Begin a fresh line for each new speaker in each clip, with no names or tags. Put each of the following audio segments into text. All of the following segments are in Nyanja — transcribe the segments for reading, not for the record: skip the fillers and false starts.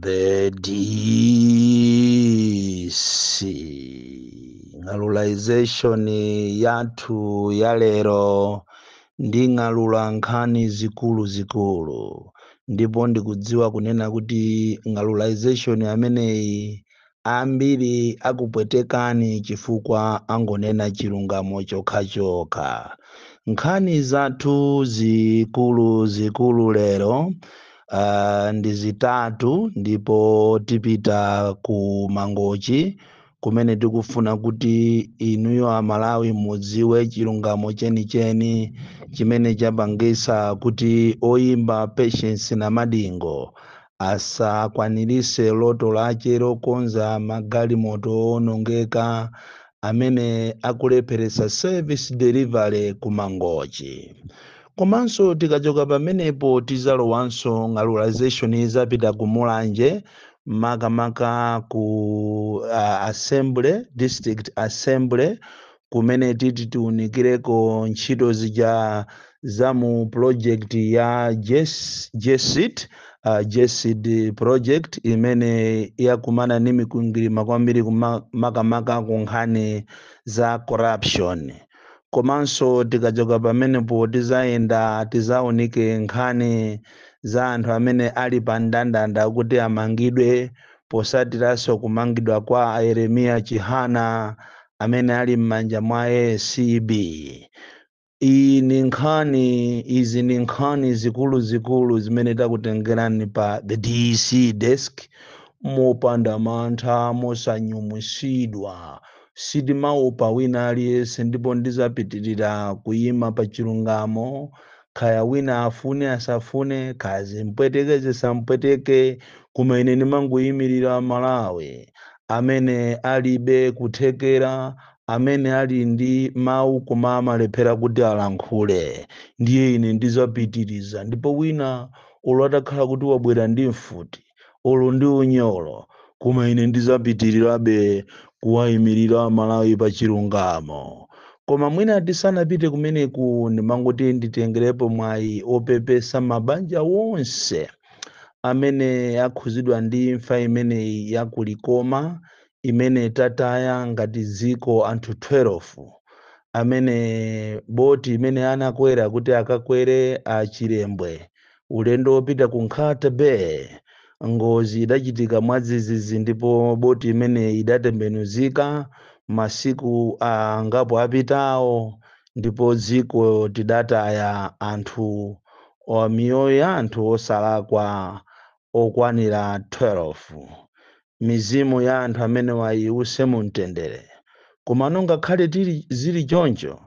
The DC ng'alulization yathu ya lero nding'alula nkhani zikulu zikulu, ndipo ndikudziwa kunena kuti ng'alulization ameneyi ambiri akupwetekani chifukwa angonena chilungamo chokhachokha. Nkhani zathu zikulu zikulu lero ndi zitatu, ndipo tipita ku Mangochi kumene tikufuna kuti inuyo Amalawi mudziwe chilungamo chenicheni chimene chapangisa kuti oyimba Patience Namadingo asakwanirise loto lache lokonza magalimoto owonongeka amene akulepheresa service delivery ku Mangochi. Komanso tikachoka pamenepo tizalowanso ng'alulization izapita ku Mulanje, makamaka ku assembly, district assembly, kumene titi tiunikireko ntchito zija za mu project ya GESD, GESD project imene yakumana ndi mikwingwirima kwambiri, makamaka ku nkhani za corruption. Komanso tikachoka pamenepo tizayenda tizaunike nkhani za anthu amene ali pa mndandanda kuti amangidwe, posatiranso kumangidwa kwa Yeremiya Chihana amene ali m'manja mwa ACB. Iyi ni nkhani, izi ni nkhani zikulu zikulu zimene takutengerani pa The DC Desk mopanda mantha, mosanyumwisidwa. Sitimaopa wina aliyense, ndipo ndizapitirira kuyima pa chilungamo, kaya wina afune asafune, kaya zimpweteke zisampweteke, koma ine ndimangoyimirira Malawi amene alibe kuthekera, amene ali ndi mawu koma amalephera kuti alankhule. Ndiye ine ndizapitiriza, ndipo wina olo atakhala kuti wabwera ndi mfuti olo ndi unyolo, koma ine ndizapitirirabe kuwayimirira Malawi pa chilungamo. Koma mwina tisanapite kumeneku, ndimangoti nditengerepo mwayi opepesa mabanja wonse amene akhuzidwa ndi imfa imeneyi yakulikoma, imene tataya ngati dziko anthu 12 amene boti imene anakwera kuti akakwere achilembwe ulendo wopita ku Nkhata Bay, ngozi idachitika mwadzidzidzi ndipo boti imene idatembenuzika masiku angapo apitawo, ndipo dziko tidataya anthu, miyoyo ya anthu osalakwa okwanira 12. Mizimu ya anthu amene wayiuse mu mtendere. Komano ngakhale tili zili choncho,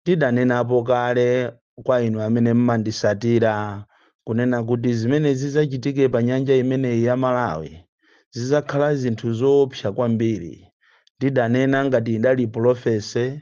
tidanenapo kale kwa inu amene mmandisatira kunena kuti zimene zizachitike pa nyanja imeneyi ya Malawi zizakhala zinthu zoopsa kwambiri. Ndidanena ngati idali prophecy,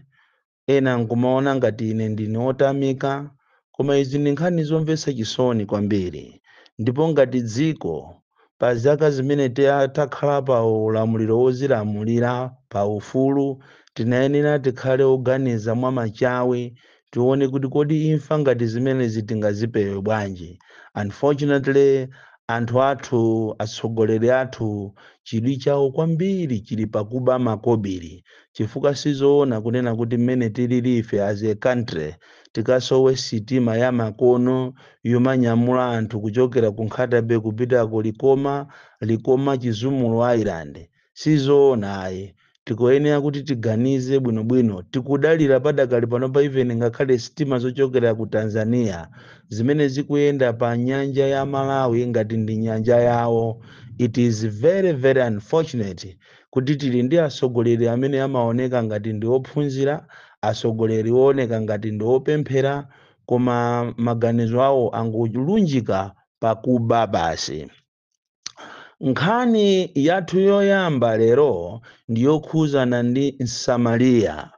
ena nkumaona ngati ine ndine otamika, koma izi ndi nkhani zomvetsa chisoni kwambiri. Ndipo ngati dziko pa zaka zimene takhala pa ulamuliro wozilamulira pa ufulu, tinayenera tikhale oganiza mwa machawi, tione kuti kodi imfa ngati zimenezi tingazipewe bwanji. Unfortunately, anthu athu, atsogoleri athu, chidwi chawo kwambiri chili pakuba makobiri, chifukwa sizoona kunena kuti mmene tilili ife as a country tikasowe sitima ya makono yomanyamula anthu kuchokera ku Nkhata Bay kupita ku Likoma, Likoma Chizumulu Island. Sizoona ayi. Tikuyenera kuti tiganize bwinobwino. Tikudalira padakali panopa even ngakhale sitima zochokera ku Tanzania zimene zikuyenda pa nyanja ya Malawi ngati ndi nyanja yawo. It is very very unfortunate kuti tili ndi atsogoleri amene amaoneka ngati ndi ophunzira, atsogoleri ooneka ngati ndi opemphera, koma maganizo awo angolunjika pakuba basi. Nkhani yathu yoyamba lero ndiyokhuzana ndi Msamariya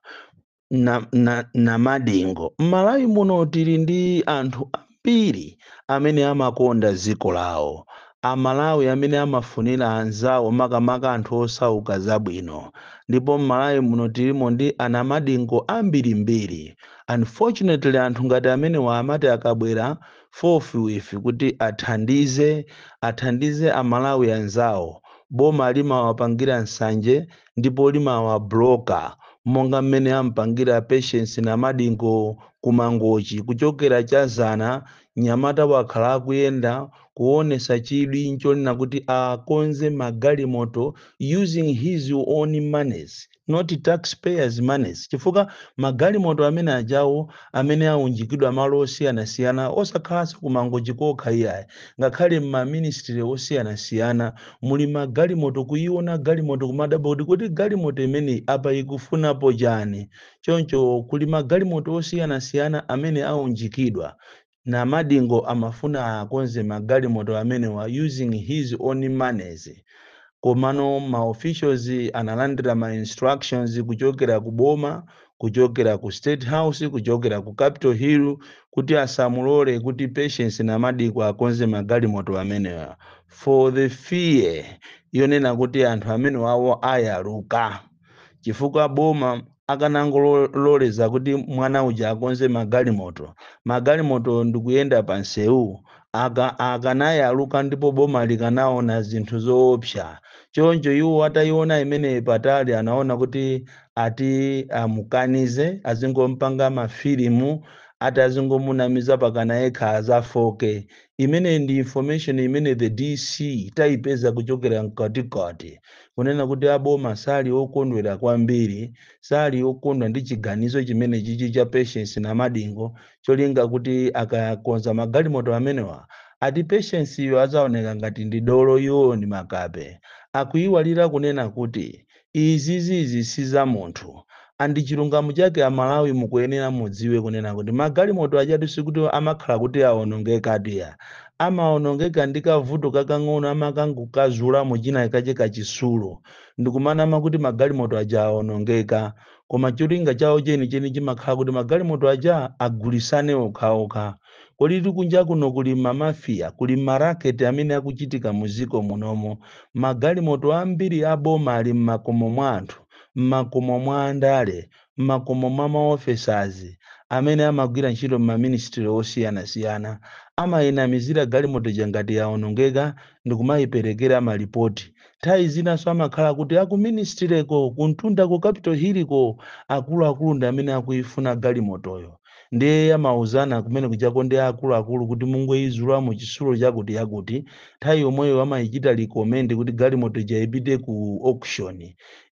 Namadingo. M'Malawi muno tili ndi anthu ambiri amene amakonda dziko lawo, Amalawi amene amafunira anzawo, makamaka anthu osauka, zabwino. Ndipo m'Malawi muno tilimo ndi anamadingo ambirimbiri. Unfortunately, anthu ngati amenewa amati akabwera forthwith kuti athandize Amalawi anzawo, boma limawapangira nsanje ndipo limawabloka, monga mmene ampangira Patience Namadingo kuMangochi. Kuchokera chazana, nyamata wakhala akuyenda kuonesa chidwi nchonena kuti akonze magalimoto using his own monies, not taxpayers' monies, chifukwa magalimoto amene ajawo amene aunjikidwa malo osiyanasiyana, osakhalanso kuMangochi kokha iyayi, ngakhale m'maministry osiyanasiyana muli magalimoto. Kuiona galimoto kumadabwa kuti galimoto imeneyi apa ikufunapo chani? Choncho kuli magalimoto osiyanasiyana amene aunjikidwa. Namadingo amafuna akonze magalimoto amenewa using his own monies, komano ma officials analandira ma instructions kuchokera ku boma, kuchokera ku State House, kuchokera ku Capitol Hill, kuti asamulole kuti Patience Namadingo akonze magalimoto amenewa, for the fear yonena kuti anthu amene wawo ayaluka, chifukwa boma akanangololeza kuti mwana uja akonze magalimoto, magalimoto ndikuyenda pa nsewu, akanayaluka ndipo boma likanaona zinthu zoopsa. Choncho iwo atayiona imeneyi patali, anaona kuti ati amukanize, azingompanga mafilimu, ati azingomunamiza pakana yekha azafoke. Imene ndi information imene the DC tayipeza kuchokera mkatikati, kunena kuti aboma sali okondwera kwambiri, sali okondwa ndi chiganizo chimene chichi cha Patience Namadingo, cholinga kuti akakonza magalimoto amenewa, ati Patience iyo azaoneka ngati ndi dolo, iwo ndi makape. Akuyiwalira kunena kuti izizizi si za munthu. And chilungamo chake, Amalawi mukuyenera mudziwe kunena kuti magalimoto achatu sikuti amakhala kuti awonongeka tiya, amaonongeka ndi kavuto kakang'ono, amakangokazulamo china kache kachisulo ndikumanama kuti magalimoto aja awonongeka, koma cholinga chawo chenicheni chimakhala kuti magalimoto aja agulisane okhaokha. Kodi kunja kuno kuli mamafiya, kuli maracket amene akuchitika muziko munomo. Magalimoto ambiri aboma ali mmakomo mwa anthu, mmakomo mwa andale, mmakomo mwa maofficers amene amagwira ntchito m'maministry osiyanasiyana. Amayinamizira galimoto ija ngati yawonongeka ndikumayiperekera malipoti. Nthawi zinanso amakhala kuti aku ministryko, kuntunda ku Capitol Hill ko, akuluakulu ndi amene akuyifuna galimotoyo, ndiye amauzana kumene kuchako ndi akuluakulu kuti mungoyizulamo chisulo chakuti yakuti. Nthawi yomweyo amayichita recommend kuti galimoto ija ipite ku auction.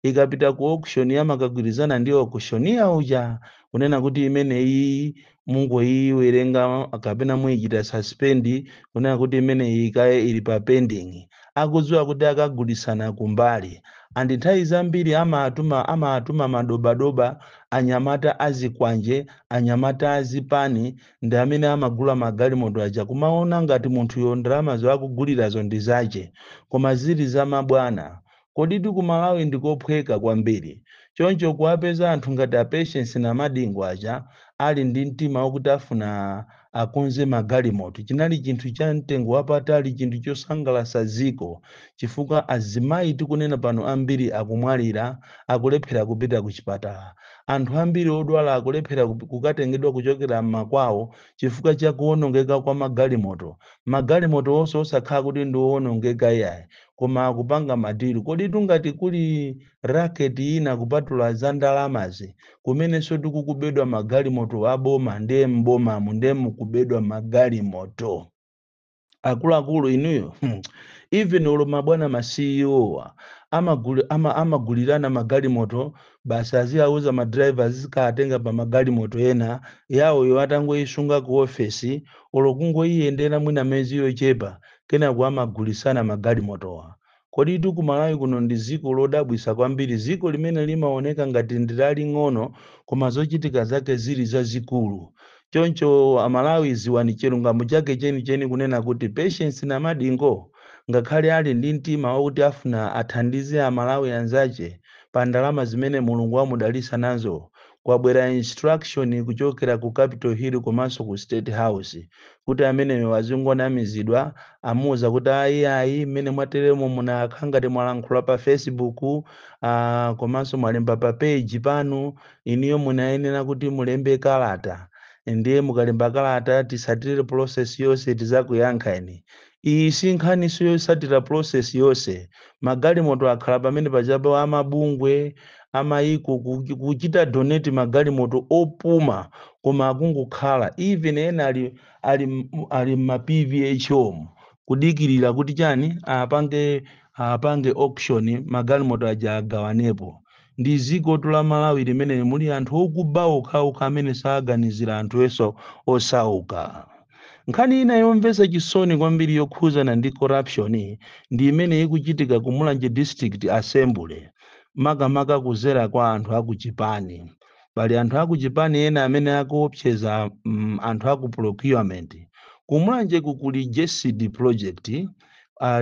Ikapita ku auction, amakagwirizana ndi auctioneer uja kunena kuti imeneyi mungoyiwerenga kapena muyichita suspend, kunena kuti imeneyi ikaye ili pa pending, akudziwa kuti akagulisana kumbali. And nthawi zambiri amatuma madobadoba, anyamata azikwanje, anyamata azipani ndi amene amagula magalimoto aja, kumaona ngati munthuyo ndalamazo akugulirazo ndi zache, koma zili za mabwana. Kodi ku Malawi ndikophweka kwambiri choncho kuwapeza anthu ngati a Patience Namadingo aja ali ndi mtima wakuti afuna akonze magalimoto? Chinali chinthu cha mtengo wapatali, chinthu chosangalatsa dziko, chifukwa azimayi tikunena pano ambiri akumwalira, akulephera kupita ku chipatala. Anthu ambiri odwala akulephera kukatengedwa kuchokera m'makwawo chifukwa cha kuwonongeka kwa magalimoto. Magalimoto onse osakhala kuti ndi owonongeka iyayi, koma akupanga madeal. Kodi tungati kuli racket ina kupatula za ndalamazi kumenenso tikukubedwa magalimoto aboma? Ndiye m'bomamu ndiye mukubedwa magalimoto, akuluakulu inuyo. Even olo mabwana ma CEO amagulirana magalimoto basi, aziyauza madriver azikatenga pa magalimoto ena yawoyo, atangoyisunga ku ofesi olo kungoyiyendera mwina miyezi yochepa, kenako amagulisana magalimotowa. Kodi ku Malawi kuno ndi dziko lodabwisa kwambiri, dziko limene limaoneka ngati ndi laling'ono koma zochitika zake zili zazikulu. Choncho Amalawi, ziwani chilungamo chake chenicheni kunena kuti Patience Namadingo, ngakhale ali ndi mtima wakuti afuna athandize Amalawi anzache pa ndalama zimene Mulungu amudalisa nazo. Kwabwera instruction kuchokera ku Capitol Hill komanso ku State House kuti ameneyo azingonamizidwa. Amuwuza kuti ayi, ayi, mmene mwateremo munakhala ngati mwalankhula pa Facebook komanso mwalemba pa page panu. Iniyo munayenera kuti mulembe kalata, ndiye mukalemba kalata tisatire process yonse, tizakuyankhani. Iyi si nkhaniso yosatira process yonse. Magalimoto akhala pamene pachapo, amabungwe amayiko kuchita donate magalimoto opuma, koma akungokhala. Even ena ali ma PVH kudikirira kuti chani, apange auction, magalimoto aja agawanepo. Ndi dziko la Malawi limene muli anthu okuba okhaokha amene saganizira anthu eso osauka. Nkhani ina yomvetsa chisoni kwambiri yokhuzana ndi corruption ndi imene ikuchitika ku Mulanje District Assembly, makamaka kuzera kwa anthu akuchipani. Pali anthu akuchipani ena amene akuopseza anthu aku procurement. Kumulanje kuli GESD project.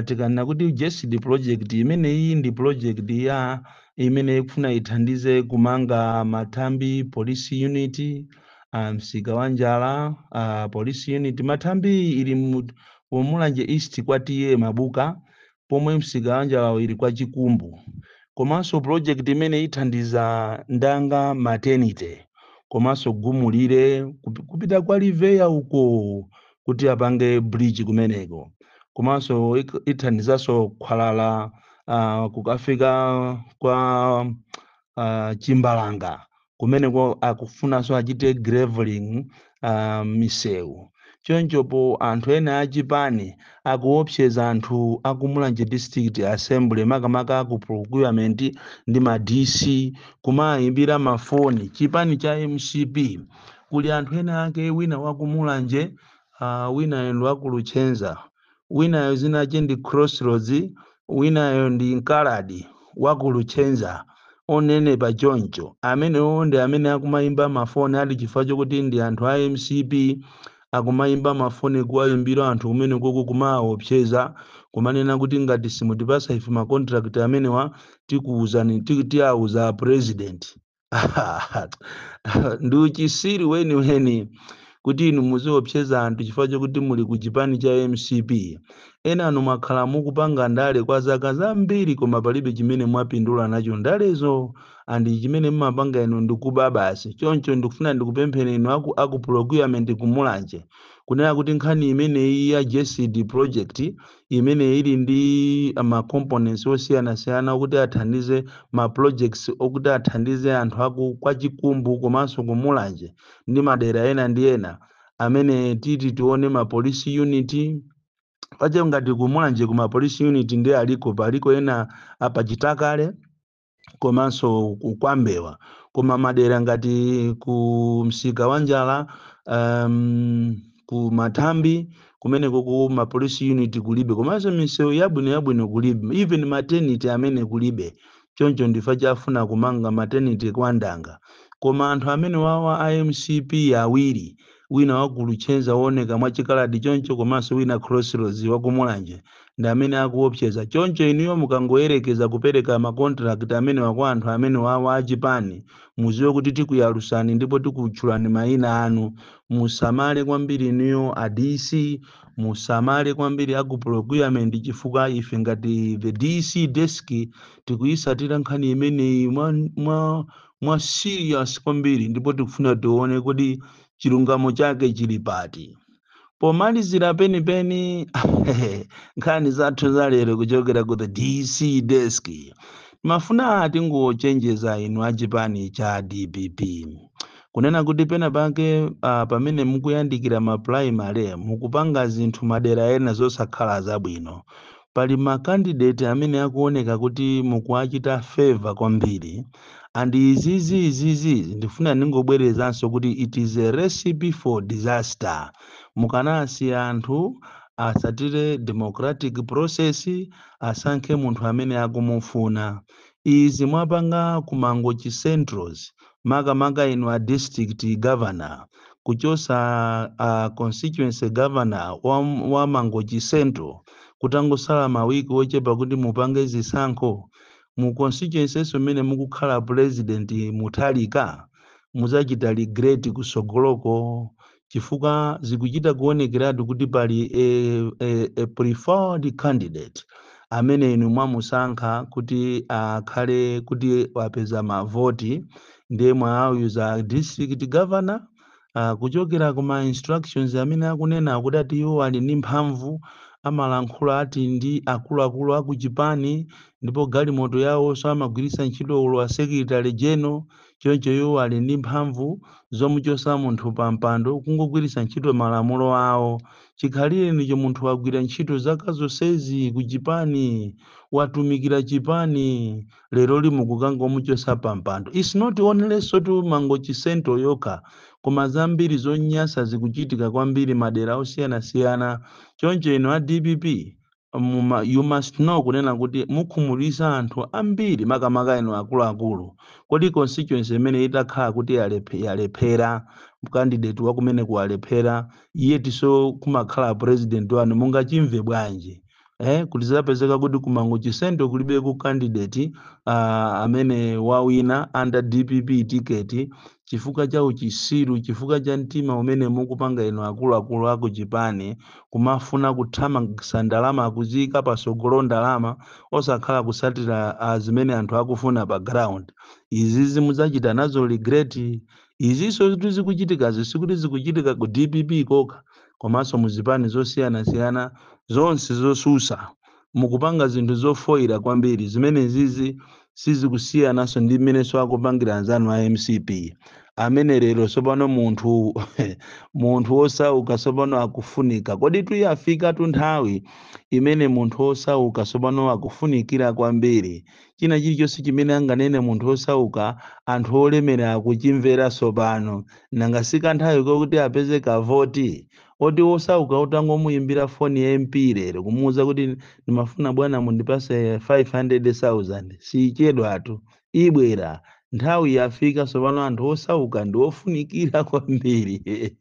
Tikanena kuti GESD project imene iyi ndi project ya imene ikufuna ithandize kumanga Mathambi Police Unit, msika wa njala police unit. Mathambi ili mu Mulanje East kwa T/A Mabuka, pomwe msika wa njala ili kwa Chikumbu. Komanso project imene ithandiza Ndanga Maternity komanso Gumulire kupita kwa Liveya uko kuti apange bridge kumeneko. Komanso ithandizanso Khwalala kukafika kwa Chimbalanga kumeneko, akufunanso achite graveling misewu. Chonchopo anthu ena achipani akuopseza anthu akumulanje District Assembly, makamaka aku procurement ndi ma DC, kumayimbira mafoni chipani cha MCP. Kuli anthu ena ake, wina wakumulanje, winayo ndi waku Luchenza, winayo zinache ndi Crossroads, winayo ndi Nkaladi waku Luchenza onenepa choncho. Amenewo ndi amene akumayimba mafoni ali chifukwa chokuti ndi anthu a MCP, akumayimba mafoni kuwayimbira anthu kumene koko, kumaopseza, kumanena kuti ngati simutipasa ife ma contract amenewa, tikuwuzani, tiyauza president. Ndi uchisiri weniweni kuti inu muziopseza anthu chifukwa chokuti muli ku chipani cha MCP. Ena anu mwakhala mukupanga ndale kwa zaka zambiri, koma palibe chimene mwapindula nacho ndalezo, and chimene mumapanga inu ndikuba basi. Choncho ndikufuna ndikupempheni inu aku procurement kumulanje kunena kuti nkhani imeneyi ya GESD project imene ili ndi ma components osiyanasiyana okuti athandize ma projects okuti athandize anthu aku kwa Chikumbu komanso kumulanje ndi madera ena ndi ena amene titi tione ma police unit pache. Ngati kumulanje kuma police unit ndi aliko, paliko ena apachitakale komanso kwambewa, koma madera ngati ku msika wa njala, ku Mathambi kumeneko ku ma police unit kulibe, komanso misewu yabwino yabwino kulibe, even maternity amene kulibe. Choncho ndifa chafuna kumanga maternity kwa Ndanga, koma anthu amene wawa a MCP awiri, wina waku Luchenza wooneka mwachikaladi choncho, komanso wina Crossroads wakumulanje, ndi amene akuopseza choncho. Inuyo mukangoyerekeza kupereka ma contract amene kwa anthu amene wawa achipani, muziwe kuti tikuyalusani ndipo tikutchulani mayina anu. Musamale kwambiri inuyo a DC, musamale kwambiri aku procurement, chifukwa ife ngati the DC Desk tikuyisatira nkhani imeneyi mwa serious kwambiri, ndipo tikufuna tione kuti chilungamo chake chili pati. Pomalizira penipeni nkhani zathu za lero kuchokera ku the DC Desk, mafuna tingochenjeza inu achipani cha DPP kunena kuti pena pake pamene mukuyandikira ma primary, mukupanga zinthu madera ena zosakhala zabwino. Pali ma candidate amene akuoneka kuti mukuachita favor kwambiri, and izizi ndifuna ndingobwerezanso kuti it is a recipe for disaster. Mukanasiya anthu asatire democratic process, asankhe munthu amene akumufuna. Izi mwapanga ku Mangochi Central, makamaka inu a district governor, kuchosa constituency governor wa Mangochi Central kutangosala mawiki ochepa kuti mupange zisankho mu constituency mmene mukukhala President Mutharika. Muzachita regret kusogoloko, chifukwa zikuchita kuonekeratu kuti pali a preferred candidate amene inu mwamusankha kuti akhale kuti wapeza mavoti, ndiye mwaayuza district governor kuchokera kuma instructions amene akunena kuti ati iwo ali ndi mphamvu, amalankhula ati ndi akuluakulu aku chipani, ndipo galimoto yawonso amagwiritsa ntchito ulo a secretary general. Choncho iwo ali ndi mphamvu zomuchosa munthu pa mpando kungogwiritsa ntchito malamulo awo. Chikhalire nicho munthu wagwira ntchito zaka zonsezi ku chipani, watumikira chipani, lero limukukangomuchosa pa mpando. It's not only sotu Mangochi Central yokha, koma zambiri zonyasa zikuchitika kwambiri madera osiyanasiyana. Choncho inu a DPP, you must know kunena kuti mukhumudwitsa anthu ambiri, makamaka inu akuluakulu. Kodi constituency imene itakhala kuti yalephera candidate wakumene kuwalephera, iye tiso kumakhala president wanu, mungachimve bwanji? Kuti zapezeka kuti kuMangochi Central kulibe ku candidate amene wawina under DPP ticket chifukwa cha uchisiru, chifukwa cha mtima umene mukupanga inu akuluakulu aku chipani, kumafuna kuthamangitsa ndalama, kuziyika pasogolo ndalama, osakhala kusatira zimene anthu akufuna pa ground. Izizi mudzachita nazo regret. Izinso zikuchitikazi sikuti zikuchitika ku DPP kokha, komanso muzipani zosiyanasiyana zonse zosusa mukupanga zinthu zofoyera kwambiri. Zimene zizi sizikusiyananso ndi mmenenso akupangira anzanu a MCP, amene lero tsopano munthu wosauka tsopano akufunika. Kodi tuyafika tu nthawi imene munthu wosauka tsopano akufunikira kwambiri? China chilichonse chimene anganene munthu wosauka, anthu olemera akuchimvera tsopano. Nanga sikanthawi kokuti apeze kavoti oti wosauka utangomuyimbira foni ya MP lero kumuwuza kuti ndimafuna bwana mundipase 500,000, sichedwatu, ibwera. Nthawi yafika tsopano, anthu osauka ndi ofunikira kwambiri.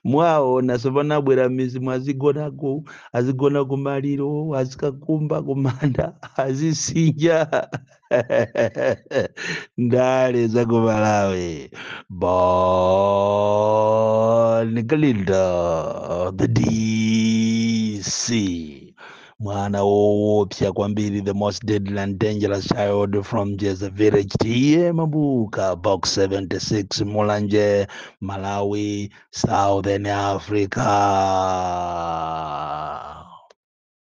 Mwaona tsopano abwera m'mizi, mwazigonako, azigona kumaliro, azikakumba kumanda, azisinja. Ndale za ku Malawi. Bon Kalindo, the DC, mwana woopsa kwambiri, the most deadly and dangerous child from Jeza Village, T/A Mabuka, Box 76, Mulanje, Malawi, Southern Africa.